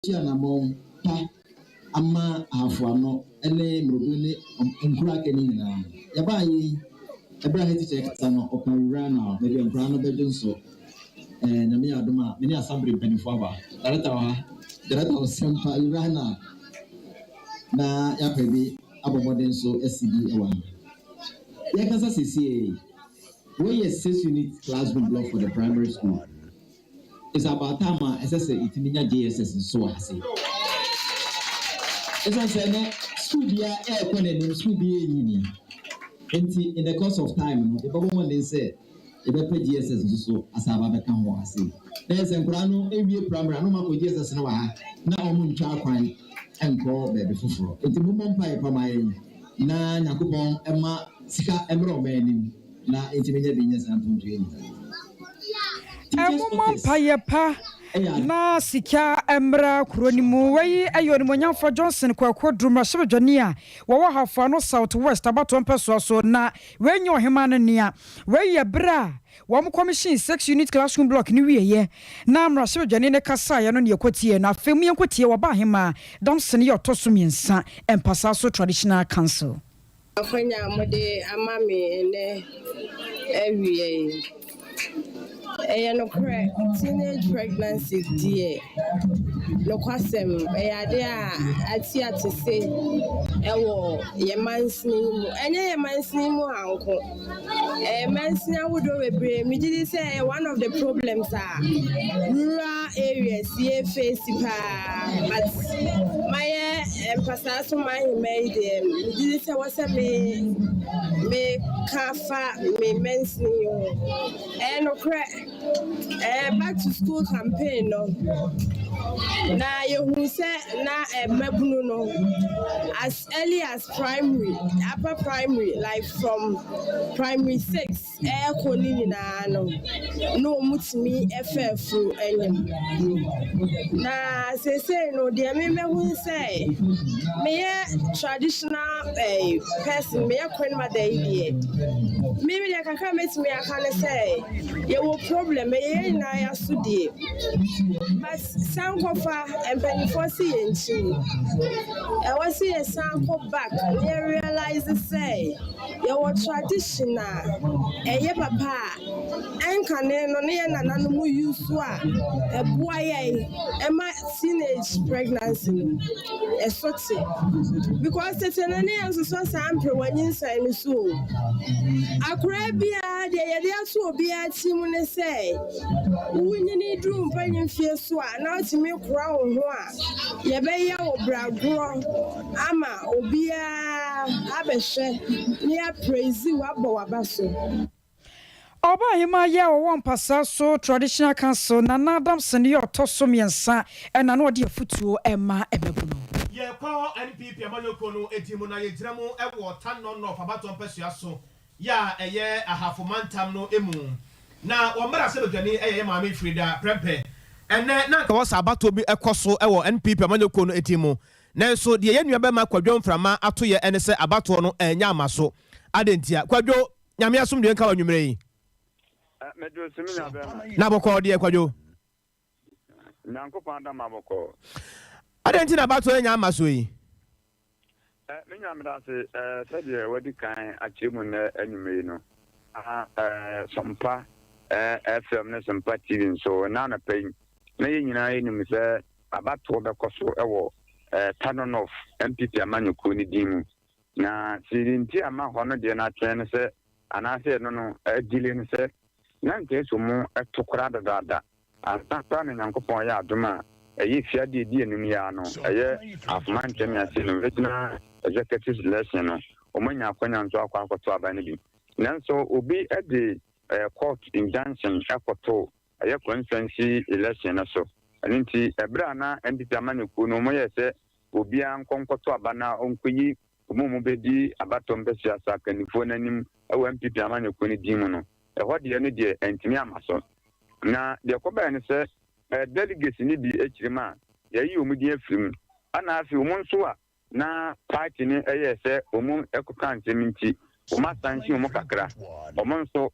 Yɛatu anammɔn pa ama Ahafo Ano ne Mmorogu ne nkuro aka no nyinaa. Yɛbaa yi, ɛberɛ a head teacher rekasa no, ɔka urinal, baabi a nkwadaa no bɛdwo nso. Eh, Nyame yɛ adom a, me ne assembly mpanimfoɔ aba. Director wɔ ha, director wɔ Sempa urinal na yɛapɛ bi abɔ mmɔden nso asi bi wɔ ha. Yɛkasa seesei, wei yɛ 6 unit classroom block for the primary school. It's about time a ɛsɛ sɛ yɛtumi nya JSS nso wɔ ha sei. Ɛsiane sɛ ɛnɛ school biara ɛrekɔ n'anim, school biara ɛnyini. Nti in the course of time no, yɛbɛbɔ mmɔden sɛ yɛbɛpɛ JSS nso so asa aba bɛka ho wɔ ha sei. Na yɛ sɛ nkwadaa no ewie primary a, na wɔn akɔ JSS no wɔ ha na wɔn ntwa akwan nkɔ baabi foforɔ. Nti mommɔ mpaeɛ pa ma yɛn na Nyankopɔn ɛma sika mmerɛ ɔman anim na ntumi nya bi nyɛ saa mpuntuo yi nyinaa. Ɛmomɔ mpayɛ pa na sika mmra kuro no mu. Wei ɛyɛ Onimuonyamfoɔ Johnson Kwaku Oduro, mmarahyɛbadwani a wɔwɔ Ahafo Ano South West abatoɔ mpɛsoa so. Na wei nyɛ ɔhemaa no nea wei yɛ berɛ a wɔn commission 6 unit classroom block no wieɛ na mmarahyɛbadwani no kasaeɛ no ne yɛkɔtie no. Afei mu yɛnkɔtie wɔba ahemaa Damson yɛ ɔtɔ so mmiɛnsa, Mpasaa so Traditional Council. Akwanya a mode ama me nnɛ awie yi, ɛyɛ nokorɛ, teenage pregnancy deɛ, nokwasɛm, ɛyɛ adeɛ a ate ate se ɛwɔ yɛn mansini yi mu. Ɛnyɛ yɛn mansini mu anko, ɛyɛ mansini ahodoɔ bebree. Megye di sɛ ɛyɛ one of the problems a rural areas yɛ face paa, but mayɛ mpasaa so mahema yi deɛ, megye di sɛ wɔsɛ me meka fa me mansini yi ho. Ɛyɛ nokorɛ, back to school campaign no na yɛhu sɛ na mmabunu no as early as primary, upper primary, like from primary 6 ɛɛkɔ ne nyinaa no, na wɔn tumi ɛfɛ afuru anim. Na seesei no deɛ, memɛhu sɛ meyɛ traditional person, meyɛ queen mother yi deɛ, mimi deɛ kakra mɛtumi aka ne sɛ yɛwɔ problem, ɛyɛ yɛn nyinaa yɛaso deɛ, but sankɔfa mpanyinfoɔ si yɛn nkyi, ɛwɔ sɛ yɛsan kɔ back na yɛ realize sɛ yɛwɔ tradition a ɛyɛ papa a ɛnkane no ne yɛ nananom use a ɛboa yɛn ɛma teenage pregnancy no ɛso te, because tete no ne yɛn nsosɔ saa mperewa nyinsɛn no so o. Akwaraa biara deɛ, yɛde ato obiara ti mu ne sɛ wonyini duru mpanyin fie so a, na wotumi kora wo ho a, yɛbɛyɛ wo bragorɔ ama obiara abɛhwɛ ne yɛapraise wabɔ waba so. Ɔbaa yi a wɔwɔ Mpasa so Traditional Council, Nana Adamson yɛ ɔtɔ so mmiɛnsa, ɛna na ɔde afutuo ɛma ɛbɛbu no. Yɛkɔ NPP amanyɔkuo no edi mu na yɛgyina mu ɛwɔ Tano North abatoɔ mpɛsua so yɛ a ɛyɛ Ahafo mantam no emu, na wɔn mmara sɛ badwani ɛyɛ yɛ Maame Frida Prɛmpɛ. Ɛnɛ na nka wɔsɛ abatoɔ bi ɛkɔ so ɛwɔ NPP amanyɔkuo no edi mu, nanso deɛ yɛn nua bɛma Kwadwo Mframa ato yɛ ɛne sɛ abatoɔ no ɛnyɛ ama so adentia. Kwadwo, Nyame asomdwe nka wɔ anwummerɛ yi. Na bɔkɔɔ deɛ, Kwadwo? Nyankopɔn adam abɔkɔɔ. Adɛn nti na abatoɔ anya ama so yi? Me nua, meda ase. Sɛdeɛ wadi kan akyerɛ mu nnɛ anwummerɛ yi no, Sɔmpa FM ne Sɔmpa TV nso na anɔpa yi na yɛn nyinaa yɛnim sɛ abatoɔ bɛkɔ so wɔ Tano North NPP amanyɔkuo no din mu. Na sɛ nti ama hɔ no deɛ no atwɛn no sɛ anaasɛ ɛno no agyile no sɛ na nka ɛso mu ɛto koraa dadaada ansa koraa na Nyankopɔn yɛ adom a ɛyɛ fiadeɛ di anim yi ara no, ɛyɛ Afoma ntɛm ase no, regional executive election no, wɔn anya akɔnya nso akɔ akɔto aba no bi. Nanso obi de court injunction ɛkɔto ɛyɛ constituency election no so. Ɛno nti ɛberɛ a na NPP amanyɔkuo no wɔn yɛ sɛ obiara nkɔ nkɔto aba na ɔnkɔyi wɔn a wɔn bɛdi abatɔ mpɛsua so akannifoɔ n'anim ɛwɔ NPP amanyɔkuo no din mu no, ɛhɔ deɛ no deɛ ɛntumi ama so. Na deɛ kɔbɛɛ no sɛ delegates no bi akyiri mu a yɛyi wɔn din afiri mu, ɛna afei wɔn nso a na party no ɛyɛ sɛ wɔn ɛkɔka nsɛm nti wɔn asansi wɔn kakra, wɔn nso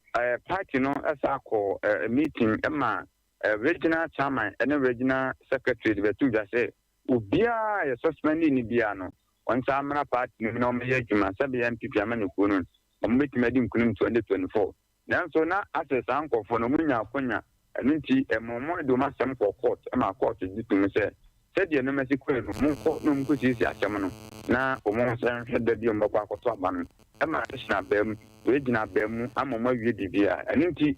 party no ɛsa akɔ meeting ɛma. Regional Chairman ne Regional Secretary de bɛtoo dwa sɛ obiara a yɛsɔspɛndee no biara no, ɔnsan mmra party no mu na ɔmmɛyɛ adwuma sɛbea NPP amanyɔkuo no wɔbɛtumi adi nkunim 2024. Nanso na asɛ saa nkorɔfoɔ no wɔnya akonya, ɛno nti ɛma wɔde wɔn asɛm kɔɔ court ma court gye to mu sɛ sɛdeɛ nnoɔma si kɔɛ no wɔnkɔ na wɔnkɔsiesie asɛm no na wɔn nsan nhwɛ da bi a wɔbɛkɔ akɔto aba no. Ɛma session abaa mu, wei gyina abaa mu ama wɔawie biribiara. Ɛno nti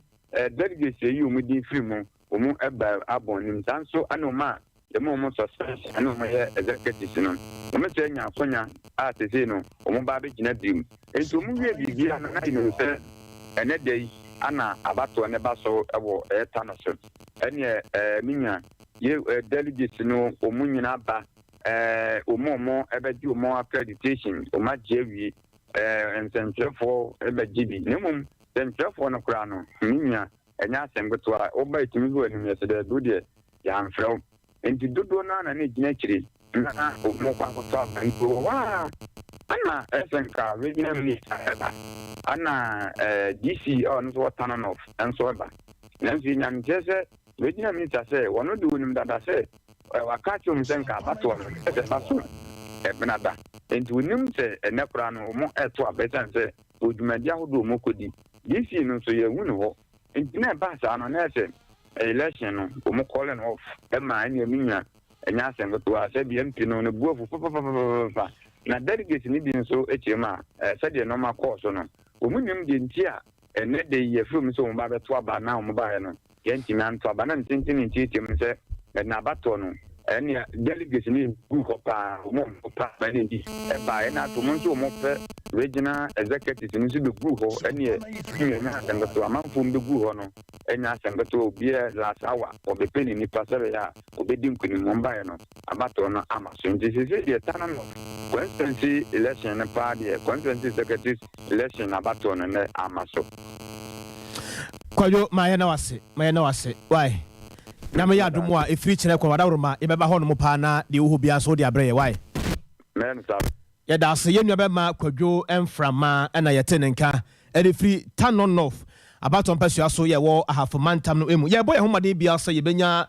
delegates a yɛyi wɔn din firi mu, wɔn ba abɔn no mu. Saa nso na wɔn a yɛma wɔn suspension ne wɔn yɛ executives no, wɔn nso anya akonya a seesei no wɔn ba abɛgyina bio. Enti wɔn wie biribiara no, na yɛnim sɛ ɛnɛ da yi ana abatoɔ no ba so wɔ ɛta no so. Ɛneɛ ɛɛ me nua, yɛ delegates no wɔn nyinaa ba, ɛɛ wɔn a wɔn ɛbɛgye wɔn accreditation, wɔn agye awie, ɛɛ nsɛntwerɛfoɔ ɛbɛgye bi. Na mmom sɛntwerɛfoɔ no koraa no, me nua, ɛnyɛ asɛm ketewa. Woba ɛtumi gu w'anim yɛsɛ daabi wo deɛ yɛamfrɛ wo. Enti dodoɔ no ara na na ɛgyina akyire na wɔkɔ akɔtɔ aba. Nti wɔ hɔ ara ana ɛsɛ nka regional minister ɛba, ana DC a ɔno nso wɔ Tano North nso ɛba. Nanso yɛnya nteɛ sɛ regional minister sɛ ɔno deɛ ɔnim dada sɛ waka akyerɛ wɔn sɛ nka abatoɔ no ɛsɛ ɛba so Ɛbenada. Enti ɔnim sɛ ɛnnɛ koraa no wɔn ɛreto aba ɛsiane sɛ wɔ dwumadi ahodoɔ a wɔkɔdi. DC no nso yɛanhu no hɔ. Nti na ɛbaa saa no na ɛsɛ election no wɔn calling off ɛma ɛnea me nua ɛnyɛ asɛm ketewa sɛbi MP no ne bo afu papapapapapa na delegates no bi nso kyerɛ mu a sɛdeɛ nneɛma kɔɔ so no wɔn nim deɛ nti a ɛnɛ da yi yɛfrɛ mu sɛ wɔn ba bɛto aba na wɔn baeɛ no Yɛantumi anto aba na ne tenten ne ntiatia mu sɛ na abatoɔ no ɛnea delegates no guu hɔ paa, wɔn a wɔpɛ aba no bi baeɛ na afei wɔn nso wɔpɛ regional executives no nso bɛguu hɔ ɛneɛ ɛnyɛ asɛm ketewa amanfoɔ mu bɛguu hɔ no ɛnyɛ asɛm ketewa obiara last hour wɔbɛpɛ ne nipa sɛ bɛyɛ a wɔbɛdi nkunim wɔn baeɛ no abatoɔ no ama so nti seesei deɛ Tano North constituency election no paa deɛ constituency secretaries election abatoɔ no nnɛ ama so. Kwadwo ma yɛna wase ma yɛna wase wai Nyame yɛ adom a ɛfiri kyerɛ kwan wadaworoma yɛbɛba hɔ nom paa na deɛ ɛwɔ hɔ biara nso wode abrɛ yɛ wai. Yɛda ase yɛn nua bɛma Kwadwo Mframa ɛna yɛte ne nka ɛde firi Tano North abatoɔ mpasua so yɛwɔ Ahafo mantam no mu. Yɛbɔ yɛn ho mmɔden biara sɛ yɛbɛnya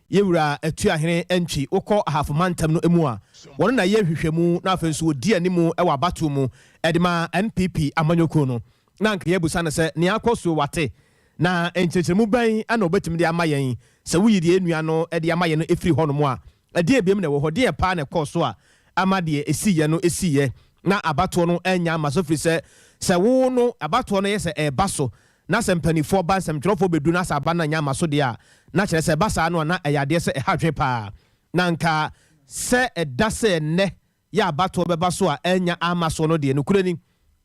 yɛn wura Atuahene Antwi. Wokɔ Ahafo mantam no mu a wɔno na ɛyɛ nhwehwɛmu na afei nso wɔdi animu wɔ abatoɔ mu ɛde ma NPP amanyɔkuo no. Na anka yɛabisa no sɛ, Nea akɔ so wate? Na nkyerɛkyerɛmu bɛn na obetumi de ama yɛn? Sɛ woyi deɛ yɛn nua no de ama yɛn no firi hɔnom a, ɛdeɛn biom na ɛwɔ hɔ? Deɛn paa na ɛkɔɔ so a ama deɛ ɛsiiɛ no siiɛ, na abatoɔ no annya amma so? Ɛfiri sɛ, sɛ wo no, abatoɔ no yɛ sɛ ɛreba so, na sɛ mpanimfoɔ ba, nsɛmtwerɛfoɔ bɛduru na sɛ aba no annya amma so deɛ a, na kyerɛ sɛ ɛba saa no a, na ɛyɛ adeɛ sɛ ɛha adwene paa. Na anka sɛ ɛda sɛ ɛnnɛ yɛ abatoɔ bɛba so a annya amma soɔ no deɛ, nokorɛ ni,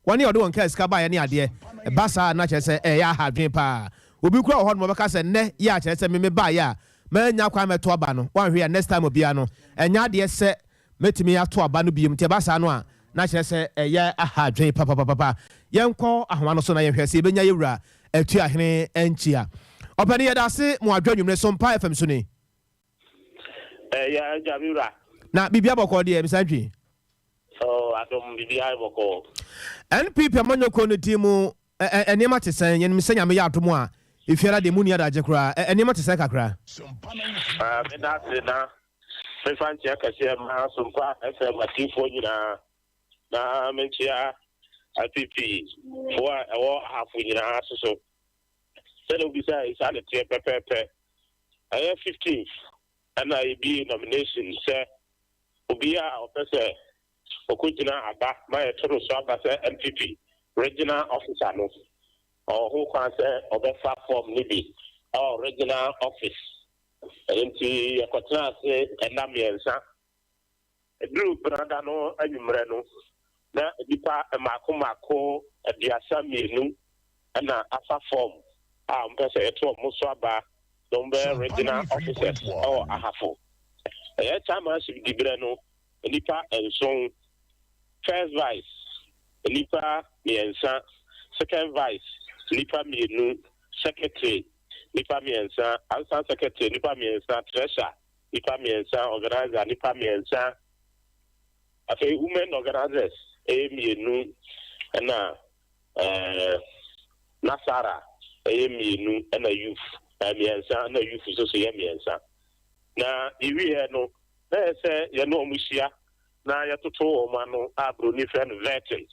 wɔn a wɔde wɔn kaa sika baeɛ ne adeɛ, ɛba saa a na kyerɛ sɛ ɛyɛ aha adwene paa. Obi koraa wɔ hɔ nom ɔbɛka sɛ nnɛ yɛ a kyerɛ sɛ me mebaeɛ a mannya kwan mɛto aba no, woanhwɛ a next time obiara no ɛnyɛ adeɛ sɛ mɛtumi ato aba no biom, nti ɛba saa no a na kyerɛ sɛ ɛyɛ aha adwene papapapapa. Yɛnkɔ ahoma no so na yɛnhwɛ sɛ yɛbɛnya yɛwura Atuahene Nkyia. Ɔpanin yɛdaase mo adwo anwummere so mpa FM so ni. Ɛyɛ agya me wura. Na biribiara bɔkɔɔ deɛ, Mister Antwi? Oh, adom, biribiara yɛ bɔkɔɔ. NPP amanyɔkuo no din mu, ɛ ɛ nneɛma te sɛn? Yɛnim sɛ Nyame yɛ adom a, efiada deɛ monni adagye koraa. Ɛ nneɛma te sɛn kakra? Ah, meda ase na memfa nkyea kɛseɛ mma Sompa FM atiefoɔ nyinaa, na menkyea IPP foɔ a ɛwɔ Ahafo nyinaa nso so. Sɛdeɛ wobisaeɛ yi, saa na ɛteɛ pɛpɛɛpɛ. Ɛyɛ fifteenth ɛna yɛbie nomination sɛ obiara a ɔpɛ sɛ ɔkɔgyina aba ma yɛto no so aba sɛ NPP regional officer no, ɔwɔ ho kwan sɛ ɔbɛfa form no bi ɛwɔ regional office. Ɛno nti yɛkɔtenaa ase nna mmiɛnsa. Ɛduruu Benada no anwummerɛ no, na nnipa mmaako mmaako 32 na afa fɔɔm a wɔpɛ sɛ yɛto wɔn so aba na wɔbɛyɛ Regional Officers wɔ Ahafo. Ɛyɛ Chairmanship diberɛ no, nnipa nson, First Vice, nnipa mmiɛnsa, Second Vice, nnipa mmienu, Secretary, nnipa mmiɛnsa, Assistant Secretary, nnipa mmiɛnsa, Treasurer, nnipa mmiɛnsa, organiser nnipa mmiɛnsa, afei women organisers ɛyɛ mmienu, ɛna ɛɛ Nasara ɛyɛ mmienu, ɛna youth. mmiɛnsa na youth nso so yɛ mmiɛnsa. Na yɛwieɛ no, na ɛyɛ sɛ yɛne wɔn hyia na yɛtoto wɔn ano a buroni frɛ no vetting.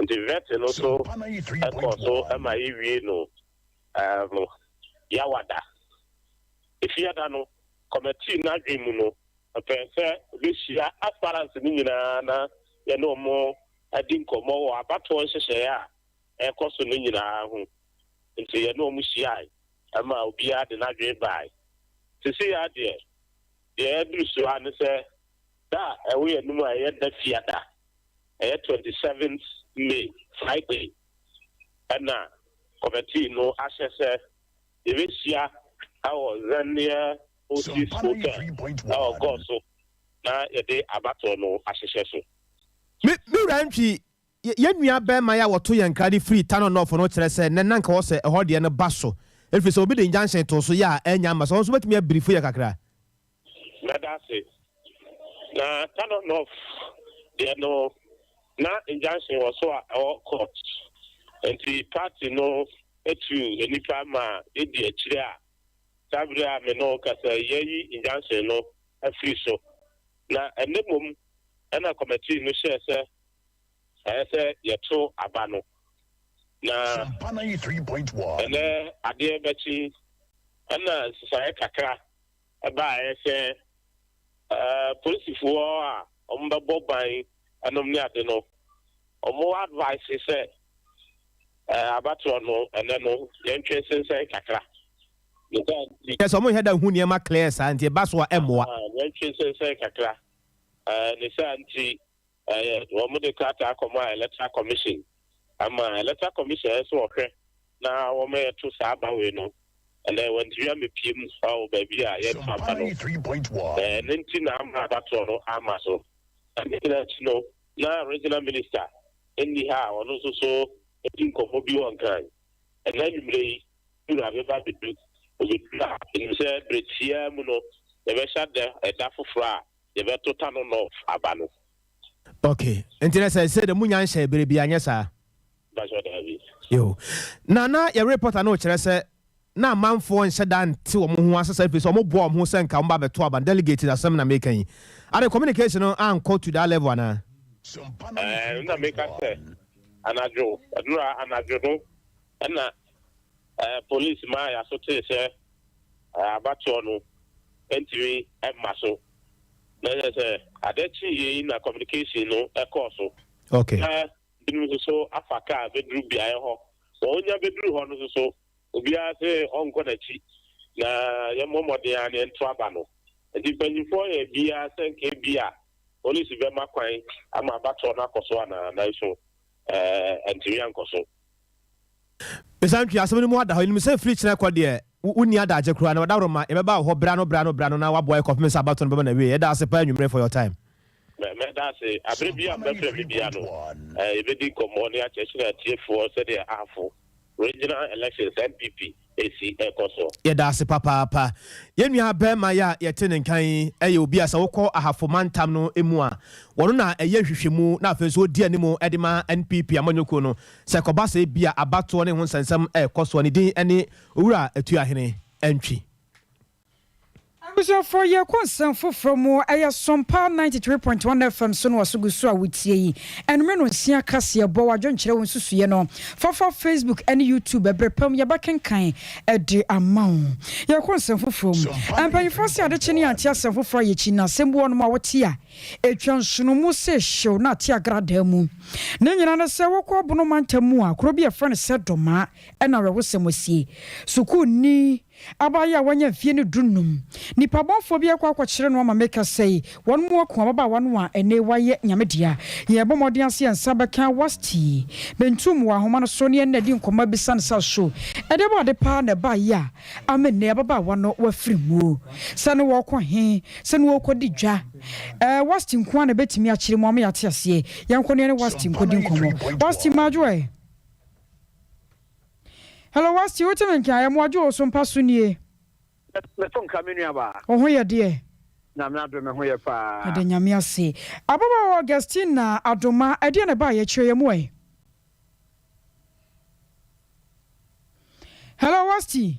Nti vetting no nso kɔɔ so ma yɛwiee no Yawada. Efiada no, kɔmɛtii no adwene mu no, ɔpɛɛ sɛ ɔbɛhyia aspirants no nyinaa na yɛne wɔn adi nkɔmmɔ wɔ abatoɔ nhyehyɛeɛ a ɛrekɔ so no nyinaa ho. Nti yɛne wɔn hyiae ma obiara de n'adwene bae. Seesei ara deɛ, deɛ aduru so ara ne sɛ da a ɛwɔ yɛn anim a ɛyɛ da Fiada, ɛyɛ 27th May, Friday, ɛna kɔmɛtii no ahyɛ sɛ yɛbɛhyia wɔ Zania Oasis Hotel wɔ Gɔso na yɛde abatoɔ no ahyehyɛ so. Me me wura Ntwi, yɛn nua barima yi a wɔto yɛn nkra de firi Tano North no kyerɛ sɛ nnɛ na anka ɛwɔ sɛ ɛhɔ deɛ no ba so ɛfiri sɛ obi de injunction too so yɛ a ɛnnya mma so. Ɔno nso bɛtumi abirifu yɛ kakra. Mɛda ase. Na Tano North deɛ no na injunction wɔ so a ɛwɔ court nti party no tuu nnipa ma yɛdi akyire a saa bere a me ne wo kasa yi yɛayi injunction no afiri so. Na ɛnnɛ mmom na kɔmɛtii no hyɛɛ sɛ ɛyɛ sɛ yɛto aba no. Na ɛnnɛ adeɛ bɛkye yi ɛna nsesaeɛ kakra baeɛ sɛ polisifoɔ a wɔbɛbɔ ban nom ne ade no, wɔn advice sɛ abatoɔ no ɛnnɛ no yɛntwe nsensɛn kakra. Ne saa nti. Kyerɛ sɛ wɔnhyɛ da nhu nneɛma clear saa nti ɛba so a ɛmmoa. Yɛntwe nsensɛn kakra. Ne saa nti wɔde krataa kɔmaa Electoral Commission ama Electoral Commission ayɛ sɛ wɔhwɛ na wɔma yɛto saa aba wei no. Ɛnɛ wɔantumi ammɛpue mu wɔ baabi a yɛto aba no. Ɛno nti na ama abatoɔ no amma so. Na ne nyinaa akyi no, na Regional Minister nni ha a ɔno nso so di nkɔmmɔ bi wɔ Nkran. Ɛnnɛ anwummerɛ yi, Wura bɛba abɛdu. Ɔbɛduru a, menim sɛ berɛ tiaa mu no, yɛbɛhyɛ da ɛda foforɔ a yɛbɛto Tano North aba no. Ok, nti na sɛ sɛ de munya nhyɛɛ bere bi anyɛ saa? Mpakyɛw daabi. Yoo. Na na yɛ reporter no kyerɛ sɛ na amanfoɔ nhyɛ da nte wɔn ho ase saa ɛfiri sɛ wɔn boa wɔn ho sɛ nka wɔn ba abɛto aba no, delegate asɛm na meka yi. Ade communication no ankɔ to that level anaa? Ɛɛ na meka sɛ anadwo, ɛnora anadwo no ɛna Ɛɛ police maa yɛaso tee sɛ abatoɔ no ntumi mma so. Na kyerɛ sɛ adeɛ kyeeɛ yi na communication no kɔɔ so. Okay. Na binom nso so afa kaa bɛduru beaeɛ hɔ. Wɔn nya bɛduru hɔ no nso so, obiara se ɔnkɔ n'akyi na yɛmmɔ mmɔden ara na yɛnto aba no. Nti mpanyinfoɔ yɛ biara sɛ nka ebia police bɛma kwan ama abatoɔ no akɔ so anaa, nanso ɛɛ antumi ankɔ so. Mesan twe asɛm no mu ada hɔ. Yenim sɛ firi kyena kɔ deɛ, wonni adagye koraa na w'adaworoma, yɛbɛba wo hɔ berɛ ano berɛ ano berɛ ano na woaboa yɛ kɔpem sɛ abatoɔ no bɛba n'awieɛ. Yɛda ase paa anwumerɛ for your time. Mɛda ase. Aberɛ biara a mobɛfrɛ me biara no, yɛbɛdi nkɔmmɔ na yɛakyerɛkyerɛ atiefoɔ sɛdeɛ Ahafo Regional Elections, NPP, si rekɔ soɔ. Yɛda ase papaapa. Yɛn nua barima yi a yɛte ne nka yi yɛ obi a sɛ wokɔ Ahafo mantam no mu a, wɔno na ɛyɛ nhwehwɛmu na afei nso ɔdi anim de ma NPP amanyɔkuo no. Sɛ ɛkɔba sɛ ebia abatoɔ ne ho nsɛnsɛm rekɔ so a, ne din ne Owura Atuahene Antwi. Abusuafoɔ yɛkɔ nsɛm foforɔ mu, ɛyɛ Sompa 93.1 FM so na waso gu so a wotie yi. Anwummerɛ nonsia kaseɛ bɔ w'adwenkyerɛ wo nsusuiɛ no fa fa Facebook ne YouTube ɛberɛ pa mu yɛbɛkenkan de ama wo. Yɛkɔ nsɛm foforɔ mu. Mpanyinfoɔ se adekye ne yɛante asɛm foforɔ a yɛkyi na asɛm bi wɔ nom a wote a ɛtwa nsono mu se hyew na ate agradaa mu. Ne nyinaa ne sɛ wokɔ Bono mantam mu a kuro bi a yɛfrɛ no sɛ Dɔmaa ɛna awerɛhosɛm asie. Sukuuni Abaayewa a wanya mfeɛ no dunum. Nnipa bɔnfoɔ bi akɔ akɔkyere no ama meka sɛi, wɔn mu ako ababaawa no a ɛnɛ wayɛ Nyame dea. Yɛbɔ mmɔden ase yɛn nsa bɛka Wasti Bentum wɔ ahoma no so ne yɛn adi nkɔmmɔ abisa no sɛ so ɛdeɛ bɔ ade paa na ɛbaeɛ a ama nnɛ ababaawa no wafiri mu? Sɛ ne wɔrekɔ he? Sɛ ne wɔrekɔdi dwa? Ɛɛ Wasti nko ara na ɛbɛtumi akyerɛ mu ama yɛate aseɛ. Yɛnkɔ ne yɛne Wasti nkɔdi nkɔmmɔ. Wasti Madwo ɛ? Hello Wasti, wote me nka? Ɛyɛ Moadwo wo so mpa so nie. Meto nka me nua baa. Wo ho yɛ deɛ? Nyame adom me ho yɛ paa. Yɛda Nyame ase. Ababaawa Augustina Adoma, ɛdeɛn na ɛbaeɛ? Kyerɛ yɛn mu ɛ. Hello Wasti.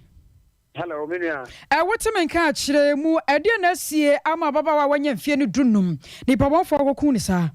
Hello, me nua. Ɛ, wote me nka a, kyerɛ mu, ɛdeɛn na asie ama ababaawa a wanya mfeɛ no dunum, nipabɔnfoɔ akɔku no saa?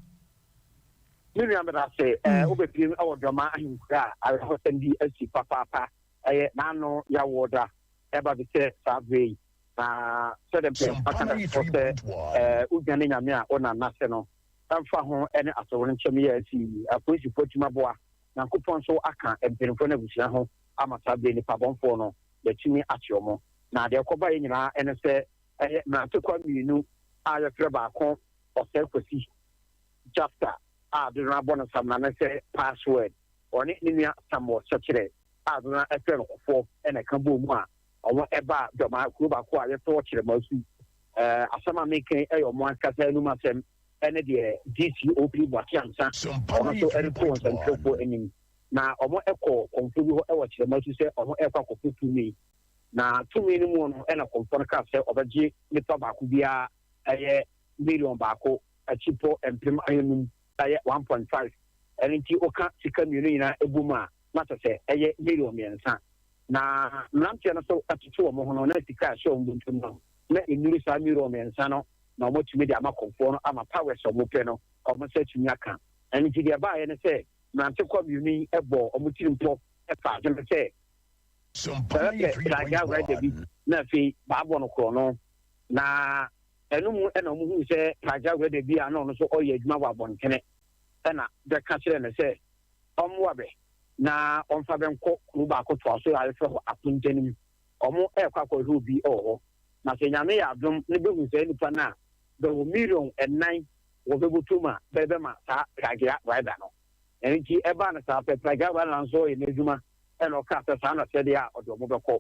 Me nua meda ase. Ɛ, wobɛpiem wɔ Dɔma ahenkuro a awerɛhosɛm bi asi papaapa. Ɛyɛ n'ano yawoɔ da ɛba bi sɛ saa berɛ yi. Na sɛdeɛ mpanyinfoɔ aka dadafoɔ sɛ, ɛ, wodwane Nyame a wona n'ase no, ɛmfa ho ne atowerenkyɛm yi a asi yi, apolisifoɔ atumi aboa. Nyankopɔn nso aka mpanyinfoɔ no abusua ho ama saa berɛ yi nnipa bɔnfoɔ no yɛatumi akye wɔn. Na deɛ ɛkɔbaeɛ nyinaa ne sɛ ɛyɛ mmerantekwa mmienu a yɛfrɛ baako Ɔsɛe Kwasi Jafta a dodoɔ no ara bɔ no samena ne sɛ Password, ɔne ne nua Samuel Sɛkyerɛ a dodoɔ no ara frɛ no Kɔfoɔ na ɛka bɔɔ mu a wɔbaa Dɔmaa kuro baako a yɛfrɛ hɔ Kyerɛmasu. Asɛm a mereka yi yɛ wɔn ankasa anum asɛm ne deɛ DCOP Boakye Ansah ɔno nso de too nsɛntwerɛfoɔ anim. Na wɔkɔɔ kɔmfoɔ bi hɔ wɔ Kyerɛmasu sɛ wɔrekɔ akɔpɛ tumi. Na tumi no mu no na kɔmfoɔ no kaa sɛ ɔbɛgye nipa baako biara ɛyɛ miliɔn baako akyipɔ 500,000, ɛyɛ 1.5. Ɛno nti woka sika mmienu nyinaa bom a, na kyerɛ sɛ ɛyɛ miliɔn mmiɛnsa. Na mmeranteɛ no nso toto wɔn ho no, na sika a ɛhyɛ wɔn bɔtɔ mu no, na ɛnnuru saa miliɔn mmiɛnsa no, na wɔatumi de ama kɔmfoɔ no ama powers a wɔpɛ no, wɔn nsa atumi aka. Ɛno nti deɛ ɛbaeɛ ne sɛ, mmerantekwa mmienu yi bɔɔ wɔn tirim pɔ faa adwene sɛ wɔbɛpɛ pragya writer bi na afei wɔabɔ no korɔno. Na ɛno mu na wɔhuu sɛ pragya writer bi a na ɔno nso ɔyɛ adwuma wɔ abɔntene na bɛka kyerɛɛ no sɛ ɔmmoa bɛ na ɔmfa bɛ nkɔ kuro baako toa so a yɛfrɛ hɔ Akonta no mu. Wɔrekɔ akɔhwehwɛ obi wɔ hɔ. Na sɛ Nyame yɛ adom na bɛhu saa nipa no a, bɛwɔ miliɔn nnan wɔ bɛ bɔtɔ mu a bɛde bɛma saa pragya rider no. Ɛno nti ɛbaa no saa pɛ, pragya rider no nso ɔyɛ n'adwuma ɛna ɔkaa sɛ saa na sɛdeɛ a ɔde wɔn bɛkɔ.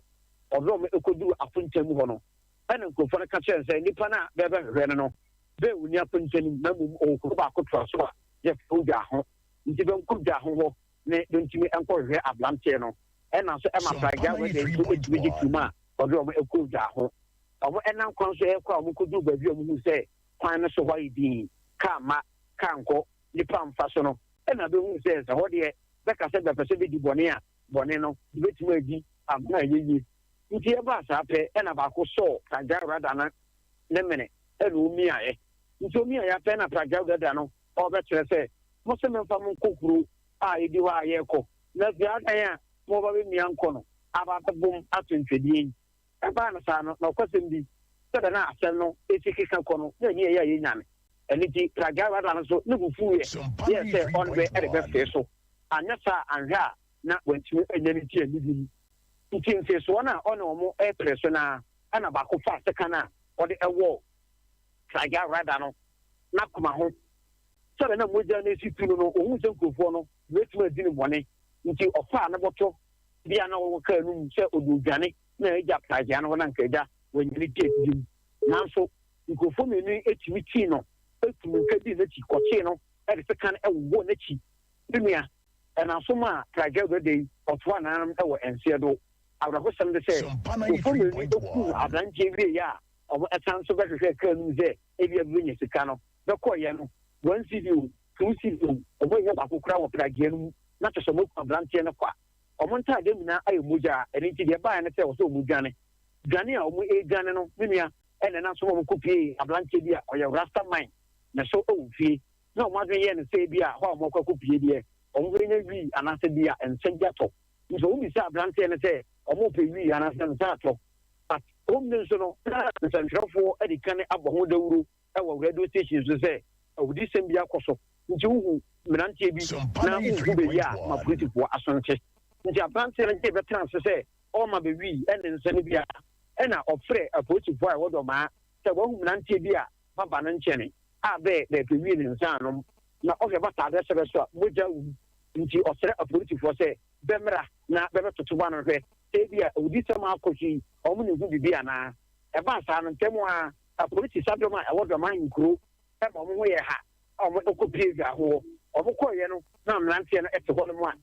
Ɔde wɔn kɔduruu Akonta mu hɔ no, ɛna nkurɔfoɔ no ka kyerɛɛ no sɛ nipa no a bɛrebɛhwehwɛ no no, bɛ ɔnni Akonta no mu na mmom ɔwɔ kuro baako toa so a yɛfrɛ hɔ Dwaho. Nti bɛnkɔ Dwaho hɔ ne bɛntumi nkɔhwehwɛ aberanteɛ no. Ɛna nso ɛma pragya rider nso tumi gye tom a ɔde wɔn kɔɔ Dwaho. Wɔn nam kwan so rekɔ a wɔkɔduruu baabi a wɔhuu sɛ kwan no so hɔ ayɛ dinn, kaa mma, kaa nkɔ, nnipa mfa so no, ɛna bɛhuu sɛ sɛ hɔ deɛ bɛka sɛ bɛpɛ sɛ bɛdi bɔne a, bɔne no, bɛbɛtumi adi ama ayɛ yie. Nti ɛbaa saa pɛ, ɛna baako sɔɔ pragya rada no ne mene, ɛna ɔmiaeɛ. Nti ɔmiaeɛ ara pɛ ɛna pragya rada no ɔrebɛkyerɛ sɛ, Mo se memfa mo nkɔ kuro a ɛdi hɔ a yɛrekɔ, na afei adan a moreba bɛmia nkɔ no aba abɛbom ato ntwedeɛ yi. Ɛbaa no saa no, nɔkwasɛm bi, sɛdeɛ na asɛm no resi keka kɔ no, na ɛnni ɛyɛ a yɛnya no. Ɛno nti, Pragya no nso, ne bo fuiɛ yɛɛ sɛ ɔne bɛ rebɛfee so, anyɛ saa a, anhwɛ a na wantumi annya ne ti annidi mu. Nti mfeesoɔ no a ɔne wɔn repere so no ara, ɛna baako faa sekan a ɔde wɔɔ Pragya Radha no n'akoma ho. Sɛdeɛ na mogya no resi tu no no, ɔhuu sɛ nkurɔfoɔ no bɛtumi adi no bɔne, nti ɔfaa ne bɔtɔ bi a na ɔwɔ kaa no mu sɛ ɔde redwane na agya pragea no hɔ na anka agya wanya ne ti adidi mu. Nanso nkurɔfoɔ mmienu yi tumi tii no, tuu mmirika dii n'akyi kɔkyee no de sekan wowɔɔ n'akyi. Me nua, ɛnam so maa pragea wura da yi ɔtoaa nananom wɔ nseɛ do. Awerɛhosɛm ne sɛ, nkurɔfoɔ mmienu yi kum aberanteɛ wieeɛ a wɔsan nso bɛhwehwɛɛ kaa no mu sɛ ebia bɛbɛnya sika no, bɛkɔeɛ no, one cedi o, two cedi o, wɔannya baako koraa wɔ pragea no mu, na kyerɛ sɛ wɔakum aberanteɛ no kwa. Wɔn ntaadeɛ nyinaa ayɛ mogya, ɛno nti deɛ ɛbaeɛ ne sɛ ɛwɔ sɛ wɔdwane. Dwane a wɔredwane no, me nua, ɛna ɛnam so ma wɔkɔpuee aberanteɛ bi a ɔyɛ Rasta man ne so wɔ fie. Na wɔn adwene yɛɛ no sɛ ebia hɔ a wɔakɔ akɔpue deɛ, wɔbɛnya wii anaasɛ bi a nsa bi atɔ. Nti wɔbisaa aberanteɛ no sɛ wɔrepɛ wii anaasɛ nsa atɔ. But home no nso no, na nsɛntwerɛfoɔ adi kan abɔ ho dawuro wɔ radio station so sɛ awudisɛm bi akɔ so nti wohu mmeranteɛ bi na wonhu baabi a ma polisifoɔ aso nte. Nti aberanteɛ no gye bɛtena ase sɛ ɔrema bɛwii ne nsa no bi a ɛna ɔfrɛ apolisifoɔ a ɛwɔ Dɔmaa sɛ wahu mmeranteɛ bi a baba no nkyɛne a bɛɛ bɛɛpɛ wii ne nsa anom na ɔhwɛ bata adeɛ sɛ bɛso a mogya wom nti ɔsrɛ apolisifoɔ sɛ bɛmmra na bɛbɛtoto ba no nhwɛ sɛ ebia awudisɛm a akɔ so yi wɔn ne ho biribi anaa. Ɛbaa saa no ntɛm ara Apolisi sadɔm a ɛwɔ Dɔman nkuro ma wɔn ho yɛɛ ha a wɔkɔpuee Dwaho hɔ. Wɔkɔeɛ no, na mmeranteɛ no te hɔnom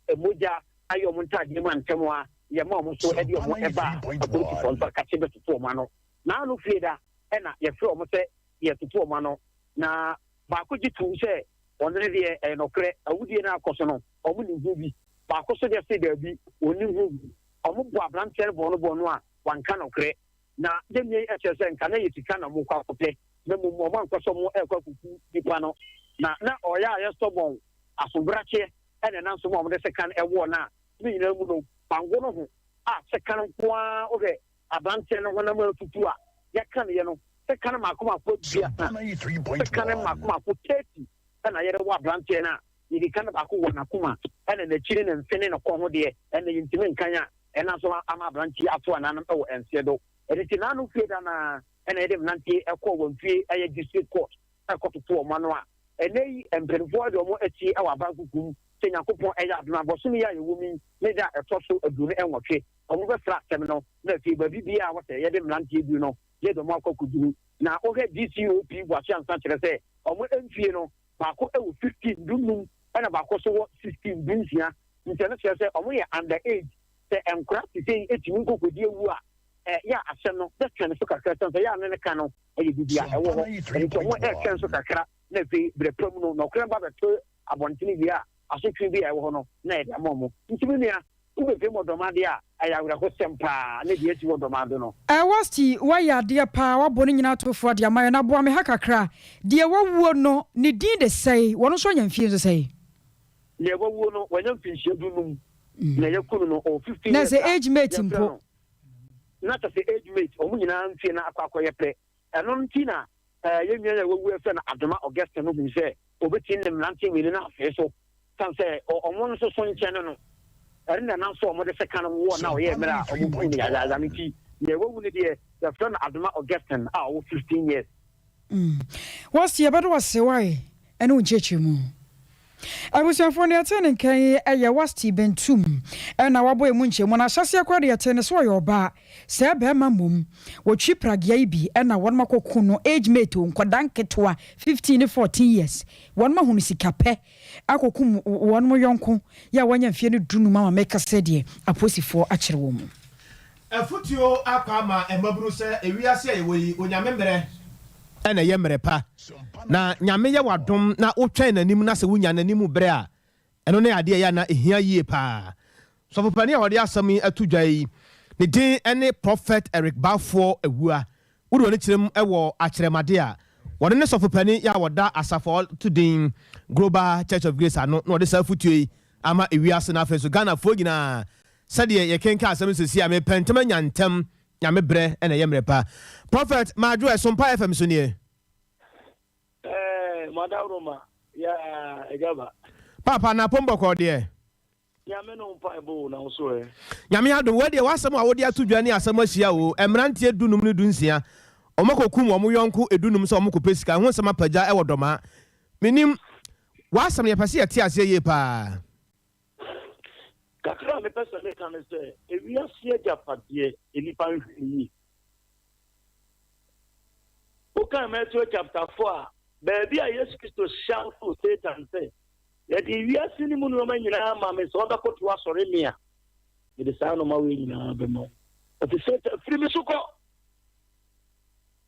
a mogya ayɛ wɔn ntaadeɛ mu a ntɛm ara yɛma wɔn so de wɔn baa apolisifoɔ nso akakye bɛtoto wɔn ano. N'ano fie da na yɛfrɛ wɔn sɛ yɛretoto wɔn ano, na baako gye toom sɛ ɔno ne deɛ ɛyɛ nokorɛ, awudie no a akɔ so no, wɔnim ho bi. Baako nso deɛ se daabi, ɔnnim ho bi. Wɔbɔɔ aberanteɛ no bɔɔ no bɔɔ no a wanka nokorɛ. Na yɛn nua yi kyerɛ sɛ nka na ɛyɛ sika na wɔrekɔ akɔpɛ na mmom wɔankɔ sɛ wɔrekɔ akɔku nipa no. Na na ɔyɛ a yɛ stubborn, asobrakyeɛ na ɛnam so ma wɔde sekan wɔɔ no a ne nyinaa mu no wango no ho a sekan nko ara wohwɛ aberanteɛ no honam atutu a yɛkaneɛ no sekan mmaako mmaako 30, sekan mmaako mmaako 30 na yɛde wɔ aberanteɛ no a yɛdi kan baako wɔ n'akoma ɛna n'akyi ne ne mfe ne ne kɔn ho deɛ ɛna yɛntumi nkan a ɛna nso ama aberanteɛ ato ananom wɔ nseɛ do. Ɛno nti n'ano fie da no ara ɛna yɛde mmeranteɛ kɔɔ wɔn fie ɛyɛ district court ɛkɔtoto wɔn ano a ɛnɛ yi mpanimfoɔ de wɔn asie wɔ aban kuku mu sɛ Nyankopɔn ɛyɛ adom a bɔsome yi a yɛwɔ mu yi ne da a ɛtɔ so 28 wɔn bɛfra asɛm no na afei baabi biara a wɔsɛ yɛde mmeranteɛ du no yɛde wɔn akɔ akɔduru. Na wohwɛ DCOP Boakye Ansah kyerɛ sɛ wɔn mfie no baako wɔ 15, 15, ɛna baako nso wɔ 16, 16. Nti ɛno kyerɛ sɛ wɔn yɛ under age. Sɛ nkora te sɛ yi tumi nkɔ kɔdi awu a, ɛyɛ a asɛm no bɛtwɛn so kakra ɛsiane sɛ ɛyɛ a ne ne ka no yɛ biribi a ɛwɔ hɔ. Ɛno nti wɔn retwɛn so kakra na afei berɛ pa mu no nɔkorɛ no ba bɛto abɔntene wie a, asotwe bi a ɛwɔ hɔ no na yɛde ama wɔn. Nti me nua, wobɛpue mu ɔdɔm adeɛ a, ɛyɛ awerɛhosɛm paa ne deɛ asi wɔ dɔm ado no. Wasti wayɛ adeɛ paa wabɔ ne nyinaa ato fo de ama yɛn aboa me ha kakra deɛ wawuo no ne din de sɛe wɔno nso anya mfie nso sɛe. Deɛ wawuo no wanya mfinhyia dunum na yɛku no no ɔwɔ 15 Na years sɛ a age mate yɛfrɛ mpo. no na kyɛ sɛ age mate wɔn nyinaa mfie no akɔ akɔyɛ pɛ ɛno nti na yɛn nua yi a wawu a yɛfrɛ no Adoma Augustine no hui sɛ obetumi ne mmerante mmienu no afee so san sɛ wɔn nso so nkyɛn no. Ɛno na ɛnam so a wɔde sekan wowɔɔ no a ɔyɛɛ mmerɛ a wɔkuu no yayaaya no nti. Nea wawu no deɛ, yɛfrɛ no Adoma Augustine a ɔwɔ 15 years. Wɔse yɛbɛda wo ase wae ɛne wo nkyerɛkyerɛmu. Abusuafoɔ nea ɛtee ne nka yi yɛ Wasti Bentum ɛna wabɔ emu nkyɛmu na ahyɛseɛ koraa deɛ yɛtee ne sɛ ɔyɛ ɔbaa sɛɛ bɛɛma mmom wɔtwi pragea yi bi ɛna wɔnom akɔku no age mate o nkwadaa nketewa 15 ne 14 years wɔnom ahunu sika pɛ akɔkum wɔnom yɔnko yɛ a wanya mfeɛ no dunum ama meka sɛ deɛ aposifoɔ akyere wɔn mu. Afutuo akɔ ama mmabunu sɛ ewiase a yɛwɔ yi Onyame mmerɛ na ɛyɛ mmerɛ pa na Nyame yɛ w'adom na wotwɛn n'anim na sɛ wonya n'anim berɛ a ɛno ne adeɛ a ɛyɛ a na ɛhia yie paa. Sɔfopanin a ɔde asɛm yi ato dwa yi ne din ne Prophet Eric Balfour Awuah. Wode w'ani kyerɛ mu wɔ akyerɛmade a wɔde ne sɔfopanin yi a wɔda asafo a wɔto din Global Church of Grace ano na wɔde saa afotuo yi ama ewiase na afei nso Ghanafoɔ nyinaa Sɛdeɛ yɛkenkan asɛm no seesei a, mepɛ ntɛm anya ntɛm, Nyame berɛ na ɛyɛ mmerɛ pa. Prophet Madwo ɛso mpaeɛ fam so nie. Eh, Madaworoma, yaa agya ba. Paapa anapom bɔkɔɔ deɛ. Nyame no mpaebɔ o, na wo so ɛ? Nyame adom, wei deɛ w'asɛm a wode ato dwa ne asɛm ahyia o, mmeranteɛ dunum ne dunsia, wɔn akɔkum wɔn yɔnko edunum sɛ wɔn kɔpɛ sika, ɛho nsɛm apagya ɛwɔ Dɔmaa. Menim, w'asɛm no yɛpɛ sɛ yɛte aseɛ yie paa. Kakra a mepɛ sɛ meka ne sɛ, ewiase agyapadeɛ, nnipa nhwɛ no yie. Wokan Matthew chapter 4 a, baabi a Yesu Kristo shoutoo Satan sɛ, Yɛde wiase no mu nneɛma nyinaa ma me, sɛ wobɛkoto asɔre me a, mede saa nneɛma wei nyinaa bɛma wo. Ɔte Satan, firi me so kɔ!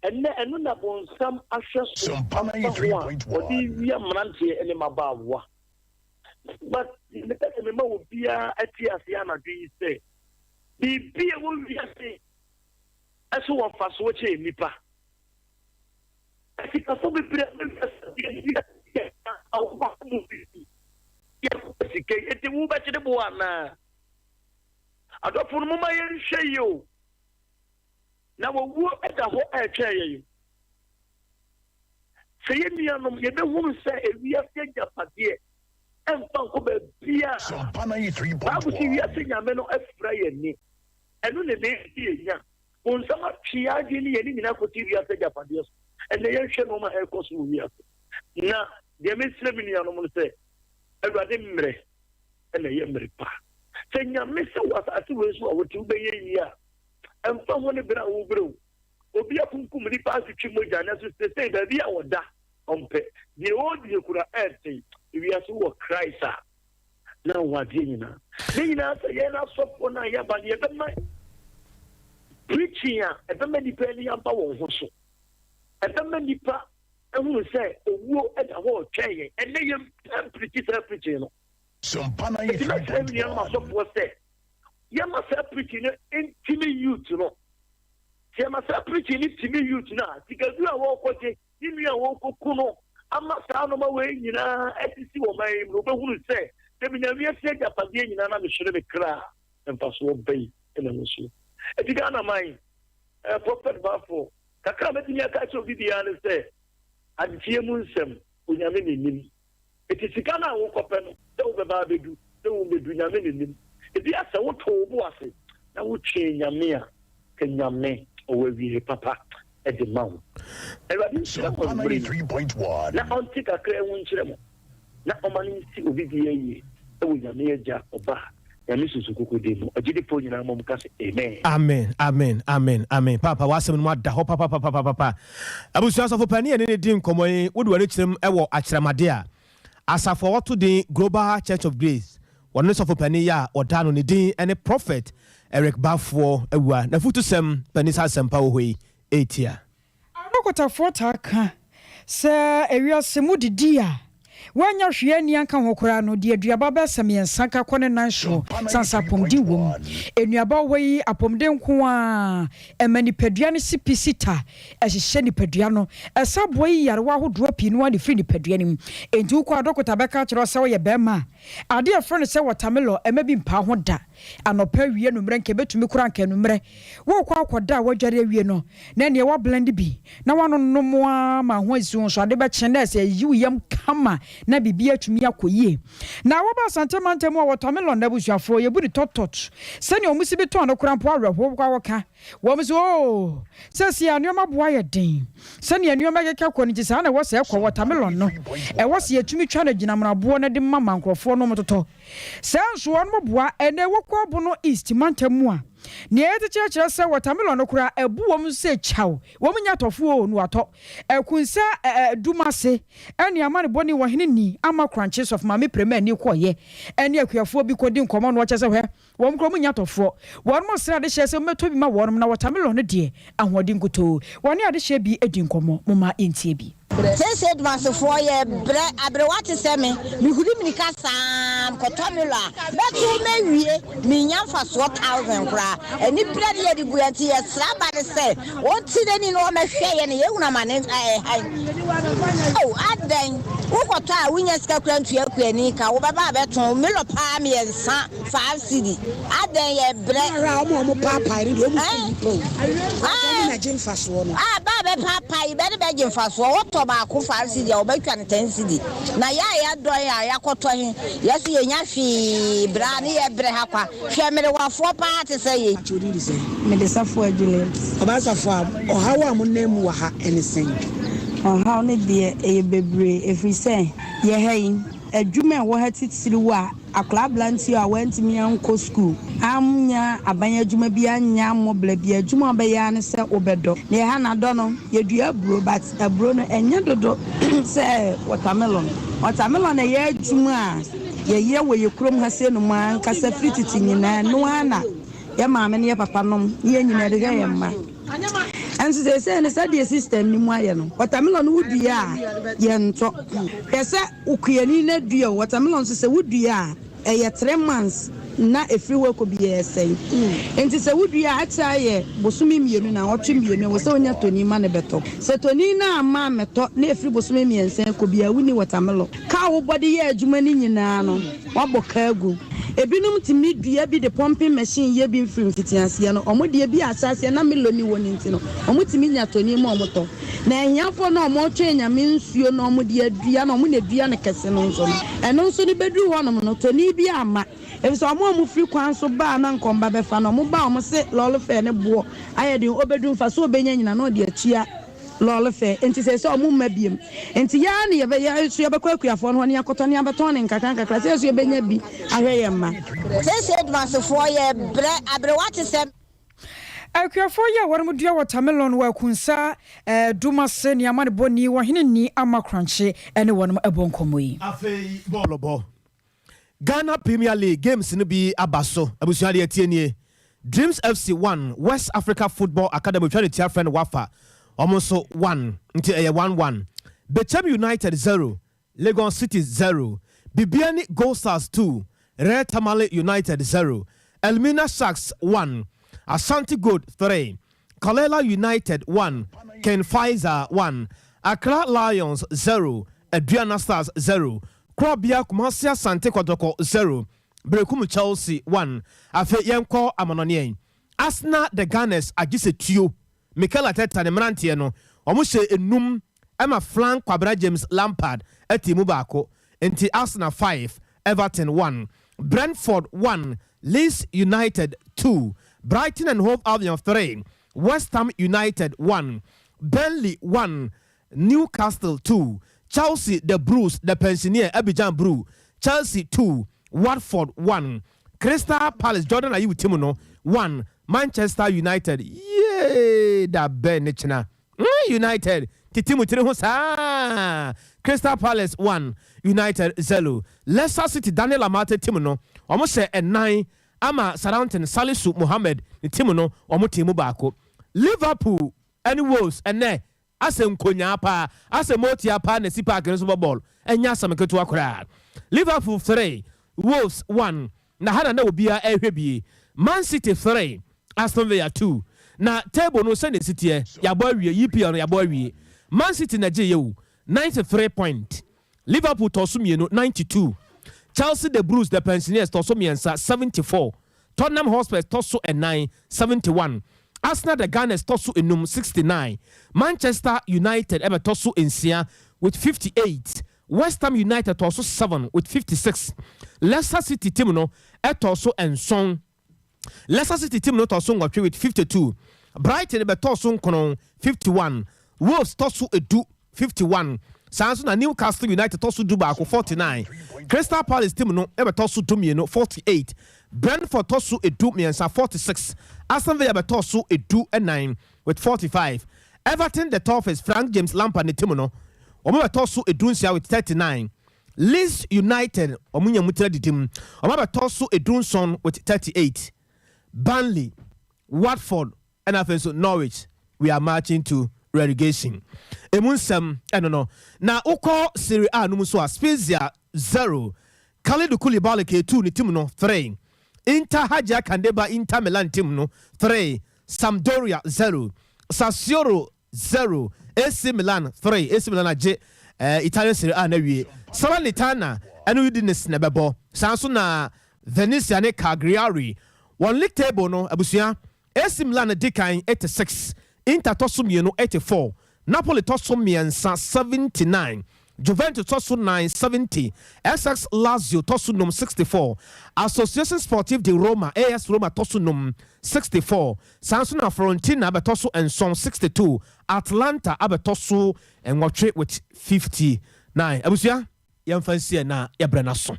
Ɛnnɛ, ɛno na bonsam ahwɛ so afa ho a ɔde wia mmeranteɛ ne mmabaawa. But mepɛ sɛ mema obiara te aseɛ anadwo yi sɛ, biribi a ɛwɔ wiase so wɔ mfasoɔ kyɛn nnipa. Asikafo bebree a wiase a wɔn mu bi yɛ sika yi, enti wobɛkyere bo anaa? Adɔfo no, momma yɛnhwɛ yie o. Na owuo da hɔ retwɛn yɛn. Sɛ yɛn nuanom, yɛbɛhunu sɛ ewiase agyapadeɛ mfa nkɔ baabiara. Bible se wiase nyame no afira yɛn ani. Ɛno na ɛma yɛdi yɛn nya. Bonsam atwe yɛn adwene ne yɛn ani nyinaa kɔsi wiase agyapadeɛ so. Ɛnnɛ yɛnhwɛ nnoɔma a ɛrekɔ so wɔ wiase. Na deɛ mesrɛ me nuanom no sɛ, Awurade mmerɛ na ɛyɛ mmere pa. Sɛ Nyame sɛ wɔ asase wei so a wote wobɛyɛ yie a, ɛmfa ho ne berɛ a wobrɛ o, Obi akunkum nnipa atwetwe mogya nanso seesei baabi a ɔda ɔmpɛ. Deɛ ɔredie kura ɛɛden. Ewiase wowɔ Christ a na wowɔ adeɛ nyinaa. Ne nyinaa sɛ yɛn asɔfoɔ no a yɛaba no yɛbɛma preaching a ɛbɛma nnipa ani aba wɔn ho so. Ɛbɛma nnipa ahunu sɛ owuo da hɔ retwɛn yɛn. Ɛnnɛ yɛmpɛ mpreachi saa preaching no. Enti mɛsrɛ me nuanom asɔfoɔ sɛ. Yɛma saa preaching no ntimi youth no. Sɛ yɛma saa preaching no timi youth no a, sikaduro a wɔrekɔgye, ne nua a wɔrekɔku no ama saa nnoɔma wei nyinaa asisi wɔ man yi mu no, wobɛhunu sɛ, sɛ menya wiase agyapadeɛ nyinaa na mehwere me kra a, mfasoɔ bɛn na ɛwɔ so? Enti Ghana man, eh, Prophet Baffour, kakra a mɛtumi aka akyerɛ obi biara ne sɛ, adekyeɛ mu nsɛm, Onyame na ɛnim. Enti sika no a wokɔpɛ no, sɛ wobɛba abɛdu, sɛ wommɛdu, Nyame na nim. Ebia sɛ woto wo bo ase na wotwɛn Nyame a, ka Nyame ɔwɔ awieɛ papa de ma wo. Awurade nhyira mo anwumerɛ yi, na ɔnte kakra yi ho nkyerɛ mo, na ɔma no nsi obi biara yie wɔ Nyame Agya, Ɔba, Nyame Sunsum Kronkron din mu. Agyidifoɔ nyinaa mmom nka sɛ, Amen. Amen amen amen amen paapa w'asɛm no mu ada hɔ papapapapapa abusua sɔfo panin yɛne ne di nkɔmmɔ yi wode w'ani kyerɛm wɔ akyerɛmade a asafo a wɔto din Global Church of Grace wɔne ne sɔfo panin yi a wɔda no ne din ne Prophet Eric Bafoɔ awua n'afutusɛm panin sɛ asɛmpa wɔ hɔ yi ɛretia. Adɔkotafoɔ taa ka sɛ ewiase mu didi a wannya hwee anni anka ho koraa no de aduaba bɛyɛ sɛ mmiɛnsa ka kɔ ne nan soɔ sane sɛ apɔmuden wɔ mu. Nnuaba wɔ hɔ yi apɔmuden nko ara, ɛma nipadua no si pi si ta, ɛhyehyɛ nipadua no, ɛsa boa yi nyarewa ahodoɔ pii no ara de firi nipadua no mu. Enti wokɔ a dɔkota bɛka akyerɛ wo sɛ woyɛ barima a, adeɛ a yɛfrɛ no sɛ wɔtamelɔ mma bi mpaa ho da. Anɔpa, awia, anwummerɛ, nka ɛbɛtumi koraa anka anwummerɛ. Worekɔ akɔda a woadware awie no, na ɛnneɛ woablend bi na woanonom ara ma ho asi wo nso. Ade bɛkye na ɛsɛ ayi wo yam kama na biribiara atumi akɔ yie. Na woba Asante mantam mu a, wɔtɔmelɔn abusuafoɔ, yɛbu no tɔtɔt. Sɛdeɛ wɔsi bi tɔn no koraa mpo awerɛhoɔ koraa wɔka. Wɔn se, Oo, seesei a nneɛma bo ayɛ den, sɛnea nneɛma keka kɔ no nti, saa na ɛwɔ sɛ ɛkɔ. Wɔtamelɔn no, ɛwɔ sɛ yɛtumi twa no agyinamonaboɔ na de ma ma nkurɔfoɔ nom totɔ. Saa nso wɔnom boa ɛnɛ wɔ Bono East mantam mu a, nea yɛte kyerɛkyerɛ sɛ wɔtamelɔn no koraa abu wɔn sɛ kyaw, wɔn nyɛ atɔfoɔ oo, na wɔatɔ. Akunsa dum ase ɛne amanebɔne wɔ hene ni ama Korankye Sɔfo Maame Prema ani kɔeɛ ɛne akuafoɔ bi kɔdi nkɔmmɔ na wɔkyerɛ sɛ hwɛ, Wɔn koraa wɔnnya atɔfoɔ. Wɔnom srɛ adehyeɛ sɛ mommɛtɔ bi ma wɔnom, na wɔtamelɔn no deɛ, ahoɔden nkutoo. Wɔne adehyeɛ bi di nkɔmmɔ. Momma yɛntie bi. Seesei Dumasefoɔ yɛ brɛ aberewa te sɛ me, mehuri mirika saa mekɔtɔ milo a, mɛto mɛwie, mennya mfasoɔ thousand koraa. Aniberɛ ne yɛde gu yɛn nti yɛsrɛ aba no sɛ ɔnte n'ani na ɔmmɛhwɛ yɛn na yɛhunu amane a ɛha yi. Oh, adɛn? Wokɔtɔ a wonnya sika koraa ntua kuani ka, wobɛba abɛto milo paa mmiɛnsa. 5 cedi adɛn yɛ brɛ. Ɔmo a ɔmo a ɔmo paapae no deɛ ɔmo fɛ nnipa o. Ɔmo na gye nfasoɔ no. Ah ba a bɛ paapae yi bɛ ne bɛ gye nfasoɔ wɔ tɔ baako 5 cedi a ɔbɛ twa no 10 cedi na yɛ a yɛ dɔ yɛ a yɛ akɔ tɔ he yɛ so yɛ nya hwee brɛ a ne yɛ brɛ ha kwa hwɛ merewafoɔ paa te sɛ yei. Pakyɛ wo din de sɛn? Mede Safoa Juliet. Ɔbaa Safoa, ɔhaw a mo nam mu wɔ ha ɛne sɛn? Ɔhaw no deɛ ɛyɛ bebree ɛfiri sɛ yɛ ha yi adwuma a ɛwɔ ha titiriw a Akwadaa aberanteɛ a wantumi ankɔ sukuu, annya aban adwuma bi anyɛ ammɔ bra bi, adwuma a ɔbɛyɛ ara ne sɛ wobɛdɔ. Na ɛha no adɔ no, yɛdua aburo but aburo no ɛnyɛ dodo sɛ watermelon. Watermelon ɛyɛ adwuma a yɛyɛ wɔ yɛ kurom ha sei nom ankasa firi tete nyinaa, ɛno ara na yɛ maame ne yɛ papa nom ne yɛn nyinaa de hwɛ yɛn mma. Nso seesei no sɛdeɛ system no mu ayɛ no, watermelon no wodua a yɛntɔ. Hwɛ sɛ okuani no adua o, watermelon nso sɛ wodua a ɛyɛ 3 months na ɛfiri hɔ ɛkɔ biara ɛsɛe. Nti sɛ wodua a akyɛ ayɛ bosome 2 nnawɔtwe 2 ɛwɔ sɛ wonya toni ma no bɛtɔ. Sɛ toni no amma ammɛtɔ na ɛfiri bosome 3 ɛkɔ biara wonni watermelon. Ka a wobɔ de yɛ adwuma no nyinaa no, woabɔ ka agu. Ebinom tumi dua bi de pumping machine yɛ bi firi mfitiaseɛ no, wɔn deɛ bi a ahyɛaseɛ na Milo nni hɔ no nti no, wɔtumi nya tɔni ma wɔtɔ. Na ahiafoɔ no a wɔretwɛn Nyame nsuo na wɔde adua no, wɔn na ɛdua no kɛse no nso no, ɛno nso no bɛduru hɔnom no, tɔni bi amma. Ɛfiri sɛ wɔn a wɔfiri kwan so ba a na anka wɔba bɛfa no, wɔba a wɔse lɔre fare no boɔ ayɛ den, ɔbɛduru mfasoɔ a ɔbɛnya nyinaa na ɔde atua. Lɔre fɛ, enti seesei ɔmo mma biom. Enti yɛ ara na yɛbɛ, yɛ nso yɛbɛkɔ akuafoɔ no hɔ na yɛakɔtɔ na yɛabɛtɔn no nkakra nkakra sɛ yɛ nso yɛbɛnya bi ahwɛ yɛn mma. Seesei Dumasefoɔ yɛ brɛ aberewa te sɛ. Akuafoɔ yi a wɔnom dua wɔtamelɔn wɔ Akunsa dum ase ne amanebɔni Ɔhene Nii Ama Korankye ne wɔnom bɔ nkɔmmɔ yi. Afei bɔɔlo bɔ. Ghana Premier League games no bi aba so. Abusua deɛ ɛteɛ nie, Dreams FC 1, West Africa Football Academy otwa ne tia frɛ no WAFA, wɔn nso 1, nti ɛyɛ 1 1. Bechem United 0, Legon Cities 0, Bibiani Gold Stars 2, Real Tamale United 0. Elmina Sharks 1, Ashanti Gold 3, Karela United 1, King Faisal 1, Accra Lions 0, Aduana Stars 0, Korɔbea Kumasi Asante Kɔtɔkɔ 0, Berekum Chelsea 1. Afei yɛnkɔ amanɔneɛ. Arsenal the Gunners agye sɛ tuo. Mikel Arteta ne mmeranteɛ no, wɔhyɛ enum ma Frank Kwabena James Lampard te mu baako. Nti Arsenal 5, Everton 1, Brentford 1, Leeds United 2, Brighton and Hove Albion 3, West Ham United 1, Burnley 1, Newcastle 2, Chelsea the Blues the Pensioneer Abidjan Blue, Chelsea 2, Watford 1, Crystal Palace Jordan Ayew team no 1, Manchester United yee da bɛn ne kyena mm, United tete mu tiri ho saa Crystal Palace 1, United 0. Leicester City Daniel Amartey team no wɔn hyɛ ɛnan ama Southampton Salisu Mohammed ne team no wɔn te mu baako. Liverpool ɛne Wolves ɛnɛ asɛ nkonyaa paa asɛ motia paa na si park no so bɔ bɔɔl ɛnyɛ asɛm ketewa koraa. Liverpool 3, Wolves 1. Na ha na na obiara ɛrehwɛ bie. Man City 3, Aston Villa 2. Na table no sɛne esi teɛ, yɛabɔ awie. EPL no yɛabɔ awie. Man City na gye yɛ 93 point, Liverpool tɔ so mmienu 92, Chelsea the Blues the Pensioners tɔ so mmiɛnsa 74, Tottenham Hotspurs tɔ so ɛnan 71, Arsenal the Gunners tɔ so enum 69, Manchester United ɛbɛtɔ so nsia with 58, West Ham United tɔ so 7 with 56, Leicester City team no ɛtɔ so nson, Leicester City team no tɔ so nwɔtwe with 52, Brighton bɛtɔ so nkron 51, Wolves tɔ so edu 51, saa nso na Newcastle United tɔ so 11 49, Crystal Palace team no ɛbɛtɔ so 12 48, Brentford tɔ so 13 46, Aston Villa bɛtɔ so 14 with 45, Everton the Toffees Frank James Lampard ne team no wɔn bɛtɔ so 16 with 39, Leeds United wɔn nya mu tira didi mu wɔn abɛtɔ so 17 with 38, Burnley, Watford ɛna afei nso Norwich, we are marching to relegation. Emu nsɛm ɛno no. Na wokɔ Serie A no mu so a, Spezia 0, Kalidou Koulibaly K2 ne team no 3, Inter Hajia Kandeba Inter Milan team no 3, Sampdoria 0, Sassuolo 0, AC Milan 3. AC Milan agye Italian Serie A na wie. Salernitana ɛne Udinese na ɛbɛbɔ, saa nso na Venezia ne Cagliari. Wɔn league table no, abusua, AC Milan di kan 86, Inter tɔ so mmienu 84, Napoli tɔ so mmiɛnsa 79, Juventus tɔ so 9 70, SS Lazio tɔ so num 64, Association Sportive de Roma AS Roma tɔ so num 64, saa nso na Fiorentina abɛtɔ so nson 62, Atalanta abɛtɔ so nwɔtwe with 59. Abusua, yɛmfa nsiɛ na yɛbrɛ no so.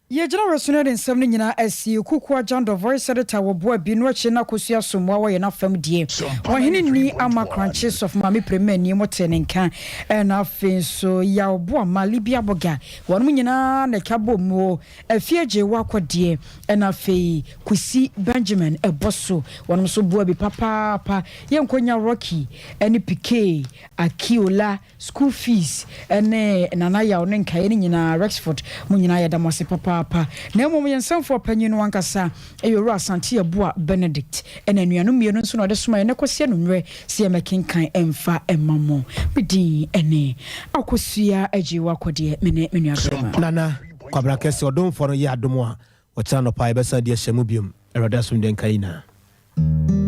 Yɛgyina wɔ so no de nsɛm no nyinaa asi Kukua Jando voice editor wɔ boa bi no akyi na Akosua Sommoa wɔyɛ n'afam die ɔhene ni ama krankye sɔfo maame prema ni mo te ne nka. Ɛna afei nso Yaw Boama Libia Boga wɔnom nyinaa na ɛka bɔ mu afie gye wakɔdeɛ. Ɛna afei Kusi Benjamin ɛbɔ so wɔnom nso boa bi papaapa. Yɛnkɔnya Rocky ɛne Pike Akiola school fees ɛne Nana Yaw ne nkaeɛ no nyinaa Rexford mo nyinaa yɛda mo ase papaapa. Na mmom yɛn nsɛmfoɔ panyin no ankasa ɛyɛ Owura Asante Aboa Benedict. Ɛna anuanom mmienu nso na ɔde soma yɛn ne kɔsi anummerɛ sɛ yɛmɛkenkan ɛmfa ɛma mo. Medin ɛne Akosua Agye wakɔdeɛ mene me nua bɛrima. Nana Kwabena Kɛse ɔdomfoɔ no yɛ adom a wɔkyena nɔpa yɛbɛsan de ahyɛ mu biom. Awurade asomdwe nka nyinaa.